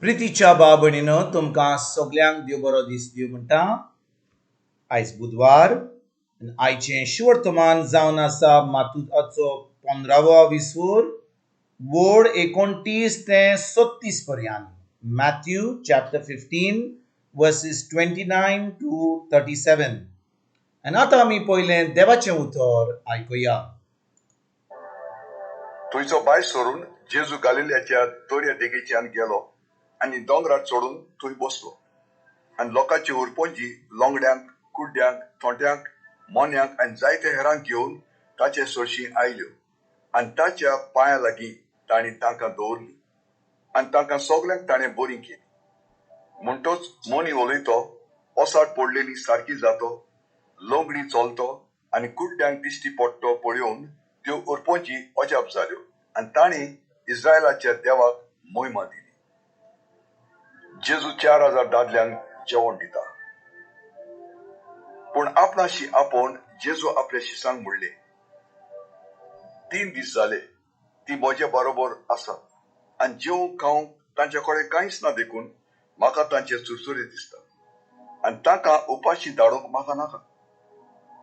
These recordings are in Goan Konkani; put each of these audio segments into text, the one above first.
प्रितीच्या भाव भयणीनो, तुमकां सगल्यांक देव बरो दीस दिवं म्हणटा. आयज बुधवार आनी आयचें शिवर्तमान जावन आसा मातुआचो 15वो विसवूर, वोड 29 ते 36 पर्यंत. Matthew chapter 15 verses 29 to 37. आनी आतां आमी पयलें देवाचें उतर आयकुया. थंयचो भायर सरून जेजू गालिल्याच्या दर्या देगेच्यान गेलो आनी दोंगरार चडून थंय बसलो. आनी लोकांची उरपंजी लोंगड्यांक, कुड्ड्यांक, थोंट्यांक, मोन्यांक आनी जायते हेरांक घेवन ताचे सरशीं आयल्यो आनी ताच्या पांयां लागीं तांणी तांकां दवरलीं आनी तांकां सगल्यांक ताणें बरीं केली. म्हणटच मोनी उलयतो, ओसाड पडलेली सारकी जातो, लोंगडी चलतो आनी कुड्ड्यांक दिश्टी पडटो पळोवन त्यो उरपंजी अजाप जाल्यो आनी तांणी इस्रायलाच्या देवाक मोहिमा दिली. जेजू 4000 दादल्यांक जेवण दिता. पूण आपणाशी आपोवन जेजू आपल्या शिसांक म्हणले, 3 दीस जाले ती म्हजे बरोबर आसा आनी जेवंक खावंक तांचे कडेन कांयच ना, देखून म्हाका तांचे चुरचुरे दिसता आनी तांकां उपाशी धाडूंक म्हाका नाका,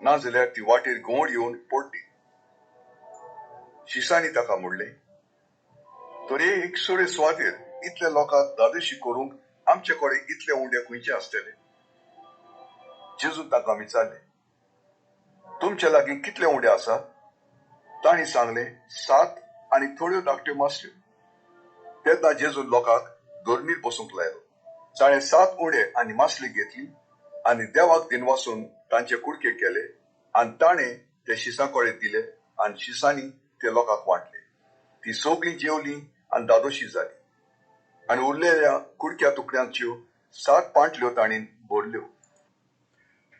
नाजाल्यार ती वाटेर घुंवळ येवन पडली. शिसांनी ताका म्हणलें, तर एक सुरे सुवातेर इतले लोकांक दादोशी करूंक आमचे कडेन इतले उंडे खंयचे आसतले? जेजून तांकां विचारलें, तुमचे लागीं कितले उंडे आसात? तांणी सांगलें, 7 आनी थोड्यो धाकट्यो मासल्यो. तेन्ना जेजून लोकांक धरणीर बसूंक लायलो. ताणें 7 उंडे आनी मासली घेतली आनी देवाक दिनवासून तांचे कुडके केले आनी ताणें ते शिसां कडेन दिले आनी शिसांनी ते लोकांक वांटले. ती सगळीं जेवलीं आनी दादोशी जाली आनी उरलेल्या कुडक्या तुकड्यांच्यो 7 पांटल्यो तांणी भरल्यो.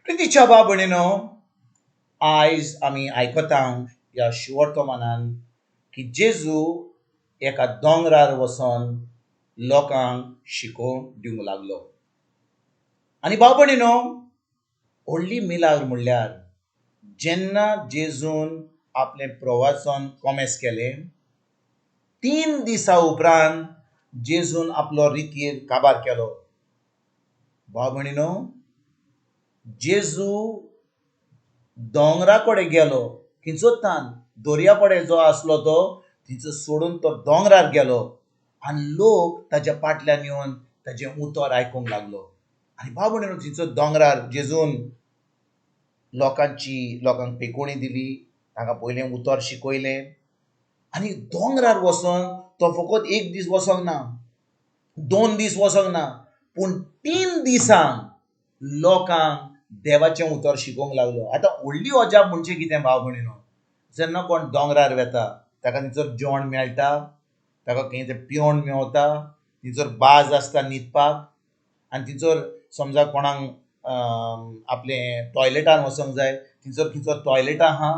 प्रितीच्या भाव भयणीनो, आयज आमी आयकता ह्या शिवर्तमानान की जेजू एका दोंगरार वचोन लोकांक शिकोवन दिवंक लागलो. आनी भाव भयणीनो, व्हडली मिलाग्र म्हणल्यार जेन्ना जेजून आपलें प्रवासन कोमेस केलें, 3 दिसां उपरांत जेजून आपलो रितीर काबार केलो. भाव भयणीनो, जेजू दोंगरा कडेन गेलो, थंयचो तान दर्या कडेन जो आसलो तो थंयचो सोडून तो दोंगरार गेलो आनी लोक ताच्या फाटल्यान येवन ताचें उतर आयकूंक लागलो. आनी भाव भयणीनो, थंयचो दोंगरार जेजून लोकांक पेकोणी दिली, तांकां पयलें उतर शिकयलें. आनी दोंगरार वचोन तो फकत 1 दीस वचोंक ना, 2 दीस वचोंक ना, पूण 3 दिसांक लोकांक देवाचें उतर शिकोवंक लागलो. आतां व्हडली अजाप म्हणजे कितें भाव भयणीनो, जेन्ना कोण दोंगरार वेता ताका थंयसर जेवण मेळटा, ताका खंय तें पिवण मेवता, थंयसर बाज आसता न्हिदपाक, आनी थंयसर समजा कोणाक आपलें टॉयलेटान वचोंक जाय, थंयसर थंयसर टॉयलेटां आहा,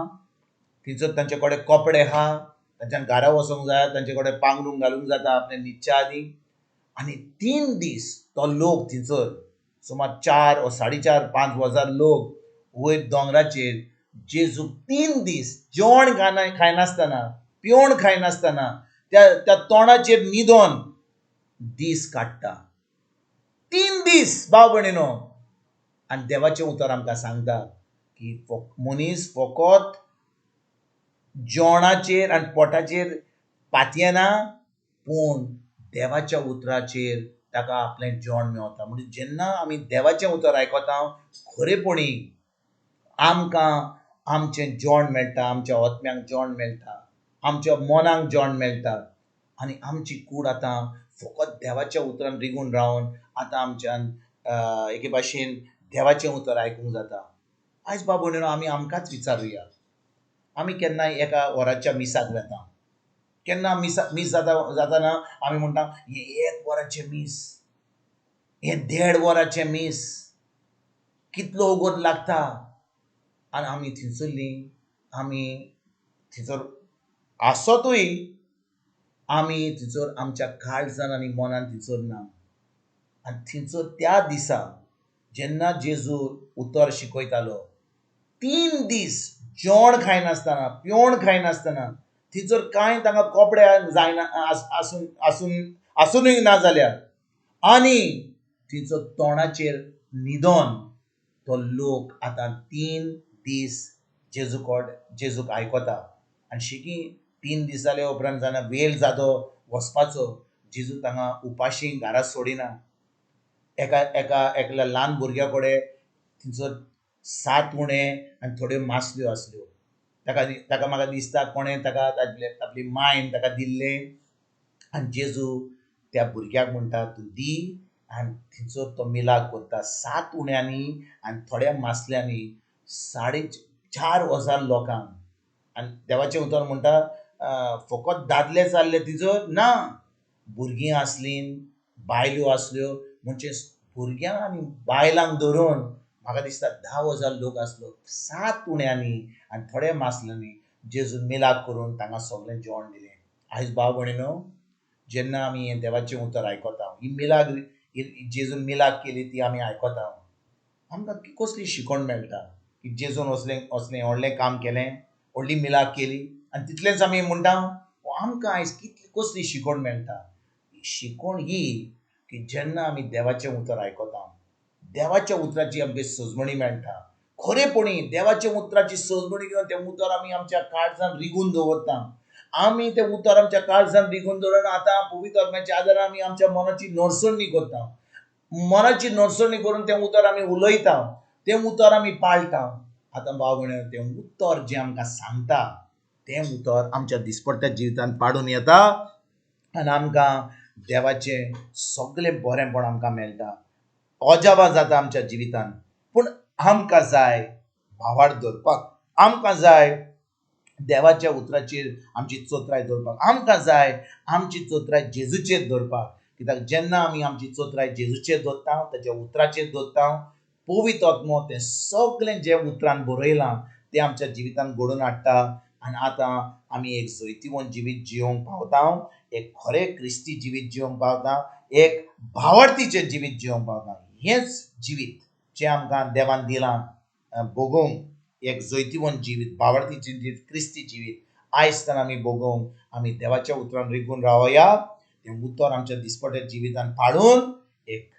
थंयसर तांचे कडेन कपडे आहा, तांच्यान घरा वचोंक जाय, तांचे कडेन पांगरूंक घालूंक जाता आपलें न्हिदच्या आदीं. आनी 3 दीस तो लोक थंयसर सुमार 4 वा 4.5 5 हजार लोक वयर दोंगराचेर जेजू 3 दीस जेवण खायनासतना, पिवण खायनासतना त्या तोंडाचेर न्हिदोन दीस काडटा. 3 दीस भाव भयणीनो. आनी देवाचें उतर आमकां सांगता की मनीस फकत जेवणाचेर आनी पोटाचेर पातयेना, पूण देवाच्या उतराचेर ताका आपलें जेवण मेवता. म्हणजे जेन्ना आमी देवाचें उतर आयकता, खरेपणी आमकां आमचें जेवण मेळटा, आमच्या आत्म्यांक जेवण मेळटा, आमच्या मनाक जेवण मेळटा. आनी आमची कूड आतां फकत देवाच्या उतरान रिगून रावन आतां आमच्यान एके भाशेन देवाचें उतर आयकूंक जाता. आयज बाबा भयणीनो, आमी आमकांच विचारुया, आमी केन्नाय एका वराच्या मिसाक वेता, केन्ना मीस जाताना आमी म्हणटा हें 1 वराचें मीस, हें 1.5 वराचें मीस, कितलो वगत लागता. आनी आमी थंयसरलीं, आमी थंयसर आसतूय, आमी थंयसर आमच्या काळजान आनी मनान थंयसर ना. आनी थंयसर त्या दिसा जेन्ना जेजू उतर शिकयतालो, 3 दीस जेवण खायनासतना, पिवण खायनासतना, थंयसर कांय तांकां कपडे जायना आसुनूय ना जाल्यार आनी तिचो तोंडाचेर न्हिदोन तो लोक आतां 3 दीस जेजूक आयकता. आनी शिकी 3 दीस जाले उपरांत जाणा वेळ जातो वचपाचो, जेजू तांगा उपाशी घरा सोडिना. एका एका एकल्या ल्हान भुरग्या कडेन तिचो 7 उणे आनी थोड्यो मासल्यो आसल्यो. ताका ताका म्हाका दिसता कोणें ताका आपली मायन ताका दिल्लें. आनी जेजू त्या भुरग्याक म्हणटा तूं दी, आनी थंयसर तो मिलाग करता. 7 उण्यांनी आनी थोड्या मासल्यांनी 4,500 लोकांक. आनी देवाचें उतर म्हणटा फकत दादले चालले तिजो ना, भुरगीं आसलीं, बायल्यो आसल्यो. म्हणजे भुरग्यांक आनी बायलांक धरून म्हाका दिसता 10,000 लोक आसलो. 7 उण्यांनी आनी थोड्या मासल्यांनी जेजून मिलाग करून तांकां सगळें जेवण दिलें. आयज भाव भयणीनो, जेन्ना आमी हें देवाचें उतर आयकता, ही मिलाग जेजून मिलाग केली ती आमी आयकता, आमकां कसली शिकवण मेळटा की जेजून असलें असलें व्हडलें काम केलें, व्हडली मिलाग केली, आनी तितलेंच आमी म्हणटा. आमकां आयज कितली कसली शिकवण मेळटा? शिकवण ही की जेन्ना आमी देवाचें उतर आयकता, देवाच्या उतराची आमकां सजमणी मेळटा. खरेपणी देवाच्या उतराची सजमणी घेवन तें उतर आमी आमच्या काळजान रिगून दवरता. आमी तें उतर आमच्या काळजान रिगून दवरून आतां पवित्र आत्म्याच्या आदारान आमी आमच्या मनाची नडसणी करता. मनाची नडसणी करून तें उतर आमी उलयता, तें उतर आमी पाळटा. आतां भाव भयणीनो, तें उतर जें आमकां सांगता तें उतर आमच्या दिसपट्ट्या जिवितांत पाडून येता आनी आमकां देवाचें सगळें बरेंपण आमकां मेळटा. अजापां जाता आमच्या जिवितांत. पूण आमकां जाय भावार्थ दवरपाक, आमकां जाय देवाच्या उतराचेर आमची चोत्राय दवरपाक, आमकां जाय आमची चोत्राय जेजूचेर दवरपाक. कित्याक जेन्ना आमी आमची चोत्राय जेजूचेर दवरता, ताच्या उतराचेर दवरता, पवित्र आत्मो तें सगळें जें उतरान बरयलां तें आमच्या जिवितांत घडोवन हाडटा. आनी आतां आमी एक जैतिवंत जिवीत जियोंक पावता, एक खरें क्रिस्ती जिवीत जियोंक पावता, एक भावार्थीचें जिवीत जियोंक पावता. हेंच जिवीत जें आमकां देवान दिलां भोगोवंक, एक जैतिवंत जिवीत, भावार्थीचें जिवीत, क्रिस्ती जिवीत आयज तान आमी भोगोवंक आमी देवाच्या उतरान रिगून रावया. तें उतर आमच्या दिसपट्या जिवितान पाळून एक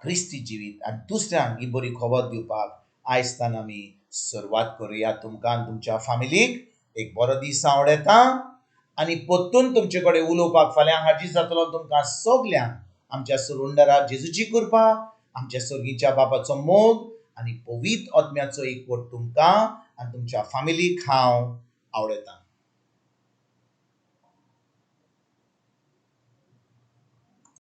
क्रिस्ती जिवीत आनी दुसऱ्यांक ही बरी खबर दिवपाक आयज तान आमी सुरवात करुया. तुमकां आनी तुमच्या फामिलीक एक बरो दीस आवडटा आनी परतून तुमचे कडेन उलोवपाक फाल्यां हाजीर जातलो. तुमकां सगल्यांक आमच्या सुरुंडरा जेजूची कृपा, आमच्या सर्गीच्या बापाचो मोग आनी पवित्र आत्म्याचो एकवट तुमकां आनी तुमच्या फामिलीक हांव आवडटा.